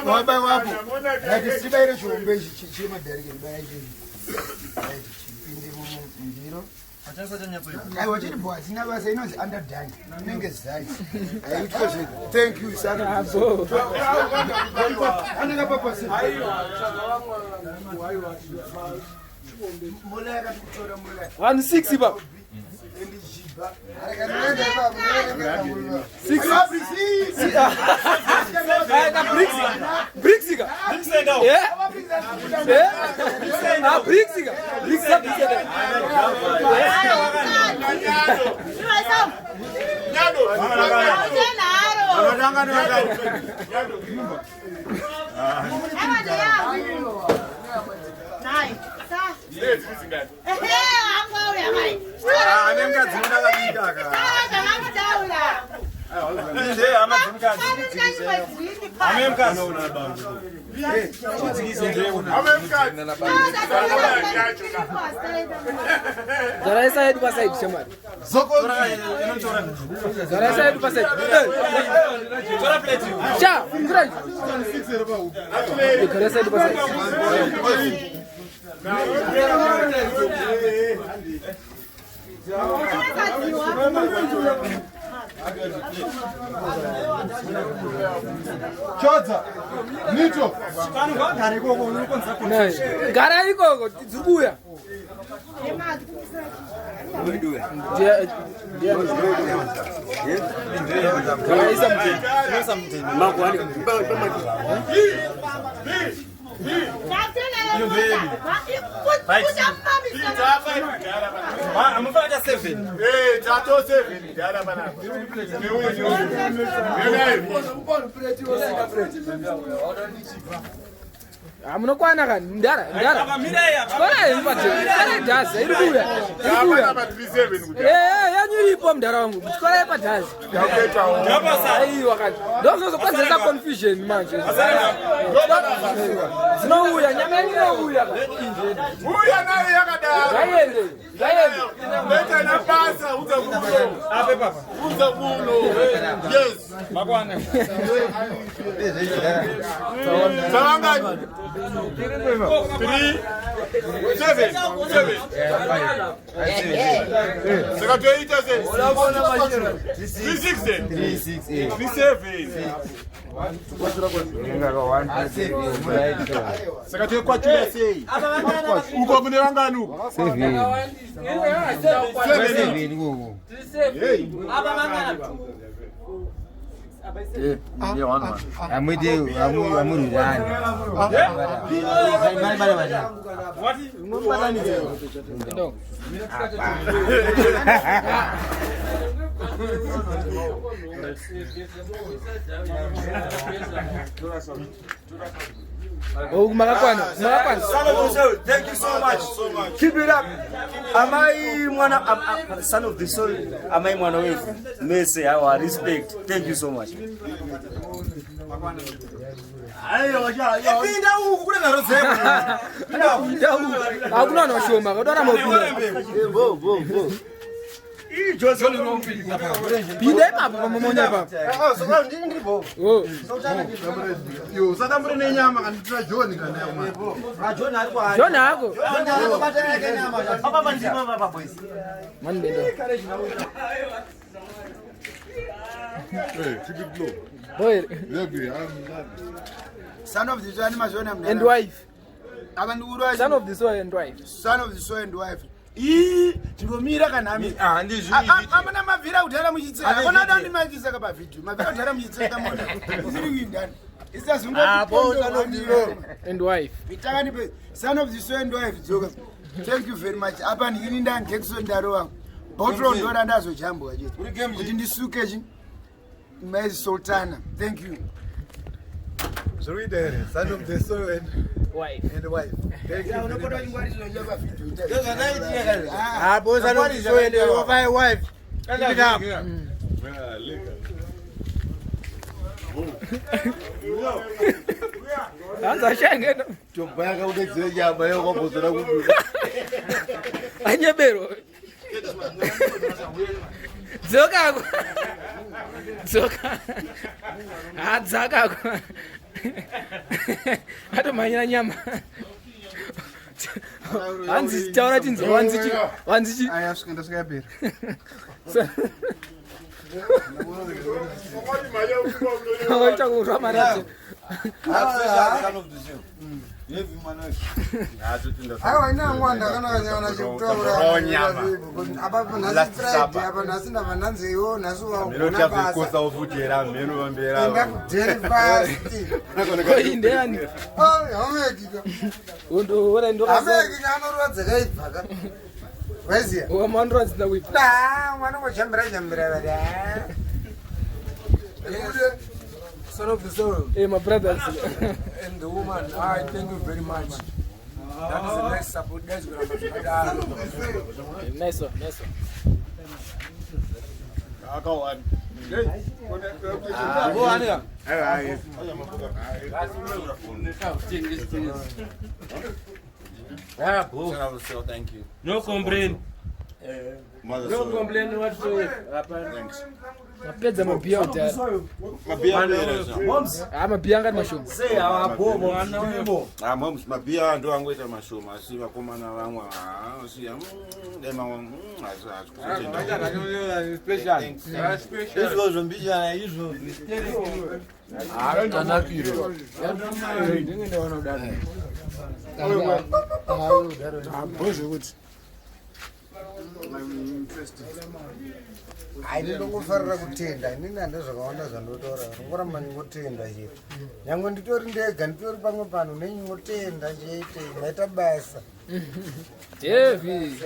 Wabaiwapo. Ngati sibaire chihombe ichi chemadharike baya ichi. Right, chipinde mundiro. Aiwa chiri bho hatina basa inonzi underdone. Inenge zai. Haitwe zve. Thank you son. Anenge papa si. Mola yakati kutora mola. Vanhu 6 ipapo. Zaraisa yedu pasaidi shamwari. Zaraisa yedu pasaidi. Sha, tora. Zaraisa yedu pasaidi. Chodza, Nito. Gara ikoko dziri kuuya. Isa mutende. Munokwana kani mdara mdara tyorai patyorai dhazi iri kuuya iri kuuya eh yanyu iripo mdara wangu tyorai padhazi aiwa kani ndozvozokonzeresa confusion manje dzinouya nyama yenyu inouya uya nayo yakadaro ngaiende ngaiende leta na basa uza kuno ape papa uza kuno yes makwana tavangani 3 7 7 saka toita se 3 6 3 7 saka toikwachura sei uko mune vangani uko Amururani. Oh, makakwana makakwana Son of the soil, thank you so much. Keep it up. Amai mwana son of the soil, amai mwana wetu. Mese our respect. Thank you so much. Pinda uku kune nharo dzeko. Pinda uku. Hakuna vanhu vashoma kadora mopinda. Bo bo bo. Pinda ipapo pamomonya ipapo. Oh. Yo, usadambure nenyama kana tira John kana yama. John hako. Mani bendo. Hey, keep it low. Boy Lovely, I'm lovely. Son of the soil mazona mna. and wife. Abantu Son of the soil and wife. Son of the soil and wife. Ii, chingomira kana ami. Amana mabvira kudhara muchitseka. Akona dandi makisa ka video. Mabvira kudhara muchitseka mona. Isiri kuindani. Isazungu. Son of the soil. And wife. Mitakani pe son of the soil and wife dzoka. Thank you very much. Apa ndini ndani Jackson Darowa. Bottle ndora ndazojambwa chete. Kuti ndisuke chi. Mai Sultana. Thank you. Zviri kuita here? Son of the soil and Wife. and wife. Thank you. Unopota very much. chingwariso cha pa video. Apo son of the soil and my wife. Keep it up. Yeah, liquor. Hanzi ashangena. Tomba yakaudedzera nyama yakwambozora kubuda. Anyebero. Dzokako. Dzoka. Hadzakako. Atomhanyira nyama. Hanzi taura chinzi wanzi chi wanzi chi. Aya svika ndasvika yapera. Waita kurwa maradzo. Aiwa, ina hangu handakanakanyana chekutaura apa nhasi Friday, apa nhasi ndabva ndanzi iwo nhasi wagona basa, enda kudheri fast. Koi ndeyani? Hamekika. Ora ndo. Hamekika anorova dzakaibva ka, waiziya? Wamandura dzina kuibva. Da mwana ngochambira chambira vada. Son of the soil. Eh, my brothers. And the woman, I thank you very much. That is a nice support, guys. Nice one, nice one. Thank you. No complain. No complain whatsoever. Mapedza mabhiya kudhara. Ah, mabhiya anga ari mashoma. Sei hawabobo. Ah, moms, mabhiya ndo angoita mashoma, asi vakomana vamwe asi dai mamwe asi asi Izvozvo mbijana izvozvo. Ndinge ndaona kudaro. Bhozvekuti. Hai, ndinongofarira kutenda. Inini hande zvakawanda zvandotaura, ndongoramba ndingotenda chete. Nyange nditori ndega, nditori pamwe pano nenyingotenda chete. Maita basa. David.